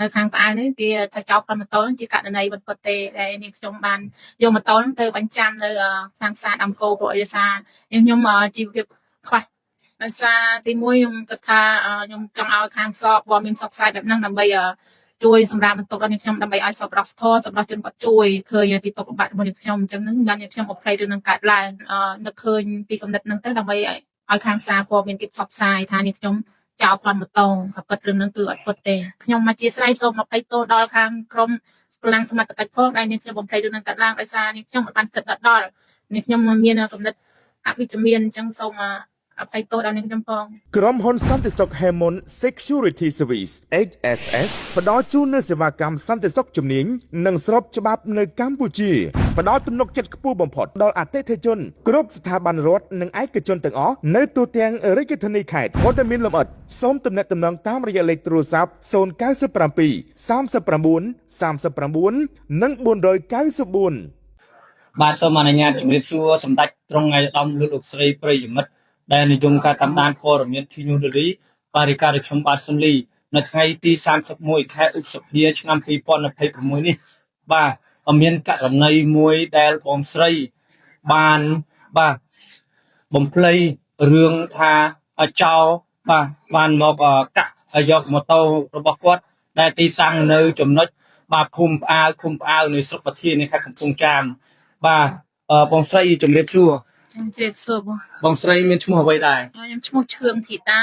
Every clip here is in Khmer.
នៅខាងផ្អៅនេះគេថាចោលផ្លូវម៉ូតូហ្នឹងជាករណីមិនពិតទេដែលនាងខ្ញុំបានយកម៉ូតូហ្នឹងទៅបញ្ចាំនៅសាងផ្សារដើមគោព្រោះឯកសារនាងខ្ញុំជីវភាពខ្វះដោយសារទីមួយខ្ញុំគិតថាខ្ញុំចង់ឲ្យខាងសពព័ត៌មានផ្សព្វផ្សាយបែបហ្នឹងដើម្បីជួយសម្រាប់បន្ទុកដល់នាងខ្ញុំដើម្បីឲ្យសប្បុរសធម៌សម្រាប់ជនគាត់ជួយឃើញពីទុកលំបាករបស់នាងខ្ញុំអញ្ចឹងហ្នឹងបាននាងខ្ញុំអភ័យរឿងនឹងកើតឡើងនឹកឃើញពីកំណត់ហ្នឹងទៅដើម្បីឲ្យខាងសារព័ត៌មានគេផ្សព្វផ្សាយថានាងខ្ញុំចោលប្លន់ម៉ូតូក៏ពិតរឿងហ្នឹងគឺអត់ពិតទេខ្ញុំមកជាស្រ័យសូមអភ័យទោសដល់ខាងក្រុមកម្លាំងសមត្ថកិច្ចផងដែលនាងខ្ញុំបំភ្លៃរឿងហ្នឹងកើតឡើងដោយសារនាងខ្ញុំមិនបានគិតដល់នាងខ្ញុំមានកំណត់អវិជ្ជមានអញ្ចឹងសូមអភ័យទោសដល់នាងខ្ញុំផង ក្រុមហ៊ុនសន្តិសុខ Hemon Security Service HSS ផ្ដល់ជូននូវសេវាកម្មសន្តិសុខជំនាញនិងស្របច្បាប់នៅកម្ពុជាផ្ដល់ទំនុកចិត្តខ្ពស់បំផុតដល់អតិថិជនគ្រប់ស្ថាប័នរដ្ឋនិងឯកជនទាំងអស់នៅទូទាំងរាជធានីខេត្តព័ត៌មានលម្អិតសូមទំនាក់ទំនងតាមរយៈលេខទូរស័ព្ទ097 39 39និង494 បាទសូមអនុញ្ញាតជម្រាបសួរសម្ដេចត្រង់ថ្ងៃឧត្តមលោកលោកស្រីប្រិយមិត្តដែលនិយមការតាមដានព័ត៌មានទីនូដេលីបារិការិខ្ញុំបាទសុនលីនៅថ្ងៃទី31ខែឧសភាឆ្នាំ2026នេះបាទមានករណីមួយដែលបងស្រីបានបាទបំភ្លៃរឿងថាចោលបាទបានមកកាក់យកម៉ូតូរបស់គាត់ដែលទីតាំងនៅចំណុចបាទភូមិផ្អាវឃុំផ្អាវនៃស្រុកប្រធាននៃខេត្តកំពង់ចាម បាទបងស្រីជំរាបសួរ ខ្ញុំជម្រាបសួរបង បងស្រីមានឈ្មោះអ្វីដែរ ខ្ញុំឈ្មោះឈឿងធីតា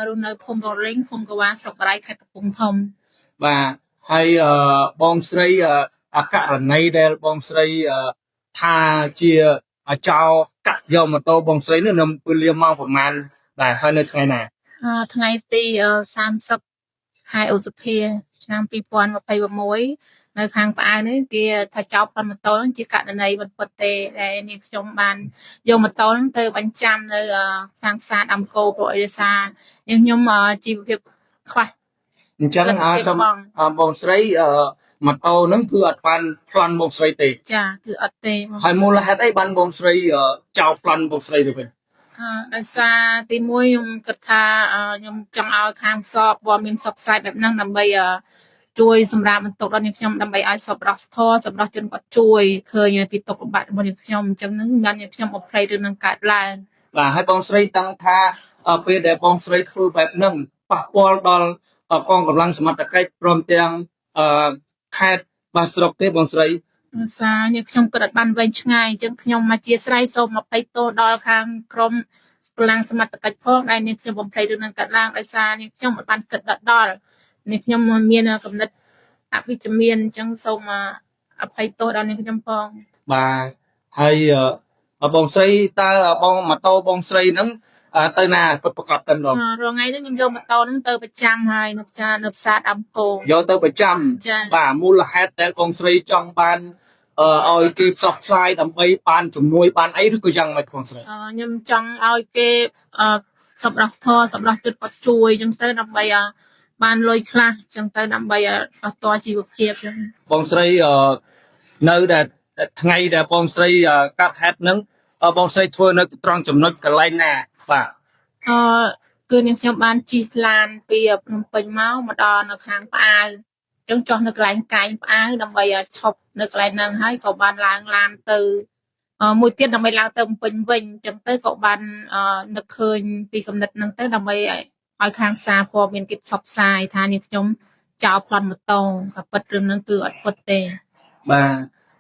រស់នៅភូមិរលីងឃុំកវ៉ាស្រុកបារាយខេត្តកំពង់ធំ បាទហើយបងស្រីអាករណីដែលបងស្រីថាជាចោរកាក់យកម៉ូតូបងស្រីនេះនៅពលាម៉ោងប្រហែលបាទហើយនៅថ្ងៃណា ថ្ងៃទី30ខែឧសភាឆ្នាំ2026នៅខាងផ្អៅនេះគេថាចោលផ្លូវម៉ូតូហ្នឹងជាករណីមិនពិតទេដែលនាងខ្ញុំបានយកម៉ូតូហ្នឹងទៅបញ្ចាំនៅសាងផ្សារដើមគោព្រោះឯកសារនាងខ្ញុំជីវភាពខ្វះ អញ្ចឹង លទ្ធ អឺសូម ភាពបង បងស្រីម៉ូតូហ្នឹងគឺអត់បានប្លន់បងស្រីទេ ចាគឺអត់ទេបង ហើយមូលហេតុអីបានបងស្រីចោរប្លន់បងស្រីទៅវិញ ដោយសារទីមួយខ្ញុំគិតថាខ្ញុំចង់ឲ្យខាងផ្សព្វព័ត៌មានផ្សព្វផ្សាយបែបហ្នឹងដើម្បីជួយសម្រាប់បន្ទុកដល់នាងខ្ញុំដើម្បីឲ្យសប្បុរសធម៌សប្បុរសជនគាត់ជួយឃើញពីទុកលំបាករបស់នាងខ្ញុំអញ្ចឹងហ្នឹងបាននាងខ្ញុំអភ័យរឿងហ្នឹងកើតឡើង បាទហើយបងស្រីតាំងថាពេលដែលបងស្រីធ្វើបែបហ្នឹងប៉ះពាល់ដល់កងកម្លាំងសមត្ថកិច្ចព្រមទាំងអឺខេត្តបាទស្រុកទេបងស្រី ដោយសារនាងខ្ញុំគិតអត់បានវែងឆ្ងាយអញ្ចឹងខ្ញុំមកជាស្រ័យសូមអភ័យទោសដល់ខាងក្រុមកម្លាំងសមត្ថកិច្ចផងដែលនាងខ្ញុំបំភ្លៃរឿងហ្នឹងកើតឡើងដោយសារនាងខ្ញុំអត់បានគិតដល់នាងខ្ញុំមានកំណត់អវិជ្ជមានអញ្ចឹងសូមអភ័យទោសដល់នាងខ្ញុំផង បាទហើយបងស្រីតើបងម៉ូតូបងស្រីហ្នឹងទៅណាពិតប្រាកដតែម្ដង រាល់ថ្ងៃនេះខ្ញុំយកម៉ូតូហ្នឹងទៅប្រចាំហើយនៅផ្សារនៅផ្សារដើមគោ យកទៅប្រចាំ ចា បាទមូលហេតុដែលបងស្រីចង់បានឲ្យគេផ្សព្វផ្សាយដើម្បីបានជំនួយបានអីឬក៏យ៉ាងម៉េចបងស្រី ខ្ញុំចង់ឲ្យគេសប្បុរសធម៌សប្បុរសជនគាត់ជួយអញ្ចឹងទៅដើម្បីឲ្យបានលុយខ្លះអញ្ចឹងទៅដើម្បីឲ្យដោះទាល់ជីវភាពអញ្ចឹង បងស្រីនៅដែលថ្ងៃដែលបងស្រីកាត់ហេតុហ្នឹងបងស្រីធ្វើនៅត្រង់ចំណុចកន្លែងណាបាទ អឺគឺនាងខ្ញុំបានជិះឡានពីភ្នំពេញមកមកដល់នៅខាងផ្អាវអញ្ចឹងចុះនៅកន្លែងកែងផ្អាវដើម្បីឲ្យឈប់នៅកន្លែងហ្នឹងហើយក៏បានឡើងឡានទៅមួយទៀតដើម្បីឡើងទៅភ្នំពេញវិញអញ្ចឹងទៅក៏បាននឹកឃើញពីកំណត់ហ្នឹងទៅដើម្បីឲ្យខាងសារព័ត៌មានគេផ្សព្វផ្សាយថានាងខ្ញុំចោលប្លន់ម៉ូតូក៏ពិតរឿងហ្នឹងគឺអត់ពិតទេ បាទ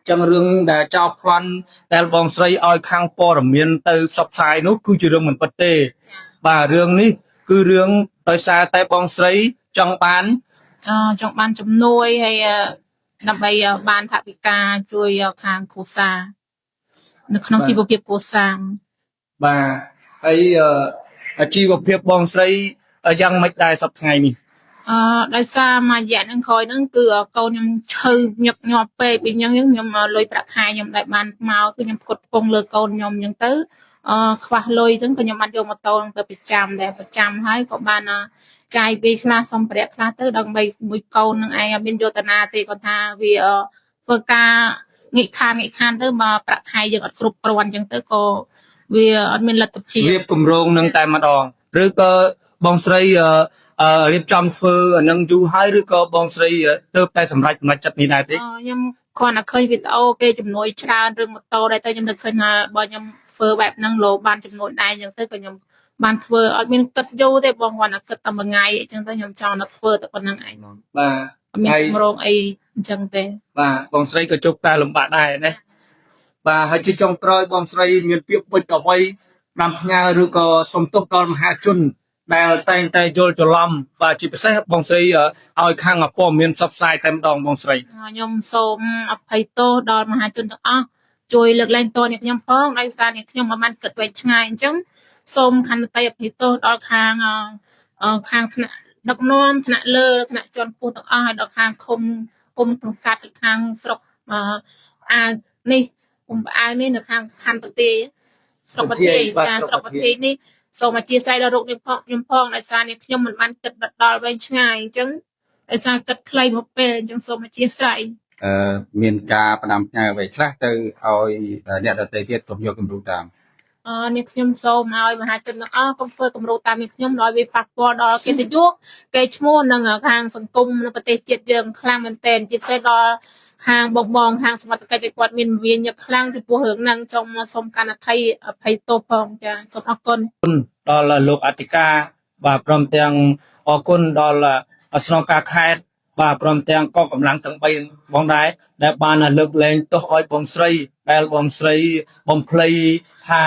ចឹងរឿងដែលចោលប្លន់ដែលបងស្រីឲ្យខាងព័ត៌មានទៅផ្សព្វផ្សាយនោះគឺជារឿងមិនពិតទេ បាទរឿងនេះគឺរឿងដោយសារតែបងស្រីចង់បាន ចង់បានជំនួយហើយដើម្បីបានថវិកាជួយខាងគ្រួសារនៅក្នុងជីវភាពគ្រួសារ បាទហើយជីវភាពបងស្រីយ៉ាងម៉េចដែរសប្តាហ៍ថ្ងៃនេះ ដោយសារមួយរយៈហ្នឹងក្រោយហ្នឹងគឺកូនខ្ញុំឈឺញឹកញាប់ពេកពីអញ្ចឹងខ្ញុំលុយប្រាក់ខែខ្ញុំដែលបានមកគឺខ្ញុំផ្គត់ផ្គង់លើកូនខ្ញុំអញ្ចឹងទៅខ្វះលុយអញ្ចឹងក៏ខ្ញុំបានយកម៉ូតូហ្នឹងទៅប្រចាំដែរប្រចាំហើយក៏បានចាយពេលខ្លះសម្ភារៈខ្លះទៅដើម្បីមួយកូននឹងឯងអត់មានយោតនាទេគាត់ថាវាធ្វើការងាកខានងាកខានទៅបើប្រាក់ខែយើងអត់គ្រប់គ្រាន់អញ្ចឹងទៅក៏វាអត់មានលទ្ធភាព រៀបគម្រោងនឹងតែម្ដងឬក៏បងស្រី រៀបចំធ្វើអានឹងយូរហើយឬក៏បងស្រីទៅតែសម្រេចសម្រេចចិត្តនេះដែរទេ ខ្ញុំគ្រាន់តែឃើញវីដេអូគេជំនួយច្រើនរឿងម៉ូតូដែរទៅខ្ញុំនឹកឃើញថាបើខ្ញុំធ្វើបែបហ្នឹងលោបានជំនួយដែរអញ្ចឹងទៅក៏ខ្ញុំបានធ្វើអត់មានគិតយូរទេបងគ្រាន់តែគិតតែមួយថ្ងៃអញ្ចឹងទៅខ្ញុំចង់តែធ្វើតែប៉ុណ្្នឹងឯងហ្មង បាទ អត់មាន ហើយ គម្រោងអីអញ្ចឹងទេ បាទបងស្រីក៏ជោគតែលំបាកដែរណាបាទហើយជាចុងក្រោយបងស្រីមានពាក្យពេចន៍អ្វីបានផ្ញើឬក៏សុំទោសដល់មហាជនដែលតែងតែយល់ច្រឡំបាទជាពិសេសបងស្រីឲ្យខាងព័ត៌មានផ្សព្វផ្សាយតែម្ដងបងស្រី ខ្ញុំសូមអភ័យទោសដល់មហាជនទាំងអស់ជួយលើកលែងទោសអ្នកខ្ញុំផងដោយសារអ្នកខ្ញុំមិនបានគិតវែងឆ្ងាយអញ្ចឹងសូមខន្តីអភ័យទោសដល់ខាងខាងថ្នាក់ដឹកនាំថ្នាក់លើថ្នាក់ជាន់ខ្ពស់ទាំងអស់ហើយដល់ខាងឃុំឃុំសង្កាត់ឬខាងស្រុកអឺអាវនេះភូមិផ្អៅនេះនៅខាងខណ្ឌប្រទេសស្រុកប្រទេស បាទ ការស្រុកប្រទេសនេះសូមអធិស្ឋានដល់រូបនេះផងខ្ញុំផងដោយសារនេះខ្ញុំមិនបានគិតដល់វែងឆ្ងាយអញ្ចឹងដោយសារគិតខ្លីមកពេលអញ្ចឹងសូមអធិស្ឋាន មានការផ្ដាំផ្ញើអ្វីខ្លះទៅឲ្យអ្នកដទៃទៀតកុំយកគំរូតាម នេះខ្ញុំសូមឲ្យមហាជនទាំងអស់កុំធ្វើគំរូតាមនេះខ្ញុំដោយវាប៉ះពាល់ដល់កិត្តិយសកេរ្តិ៍ឈ្មោះនិងខាងសង្គមនៅប្រទេសជាតិយើងខ្លាំងមែនទែនជាពិសេសដល់ខាងបងបងខាងសមត្ថកិច្ចដែលគាត់មានវិញ្ញាខ្លាំងចំពោះរឿងហ្នឹងចង់មកសូមកាន់អភ័យអភ័យទោសផងចាសូមអរគុណ ដល់លោកអធិការបាទព្រមទាំងអរគុណដល់ស្នងការខេត្តបាទព្រមទាំងកងកម្លាំងទាំង3បងដែរដែលបានលើកលែងទោសឲ្យបងស្រីដែលបងស្រីបំភ្លៃថា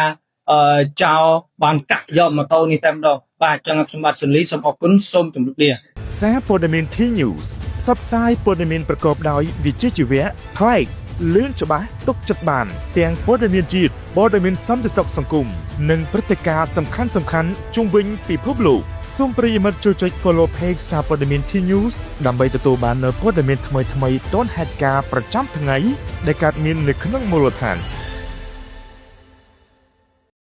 អឺចៅបានកាក់យកម៉ូតូនេះតែម្ដងបាទអញ្ចឹងខ្ញុំបាទសុនលីសូមអរគុណសូមជម្រាបលា សារព័ត៌មាន T News ផ្សព្វផ្សាយព័ត៌មានប្រកបដោយវិជ្ជាជីវៈប្លែកលឿនច្បាស់ទុកចិត្តបាន ទាំងព័ត៌មានជាតិព័ត៌មានសន្តិសុខសង្គមនិងព្រឹត្តិការណ៍សំខាន់ៗជុំវិញពិភពលោកសូមប្រិយមិត្តចូលចុច Follow Page សារព័ត៌មាន T News ដើម្បីទទួលបាននូវព័ត៌មានថ្មីៗទាន់ហេតុការណ៍ប្រចាំថ្ងៃដែលកើតមាននៅក្នុងមូលដ្ឋាន។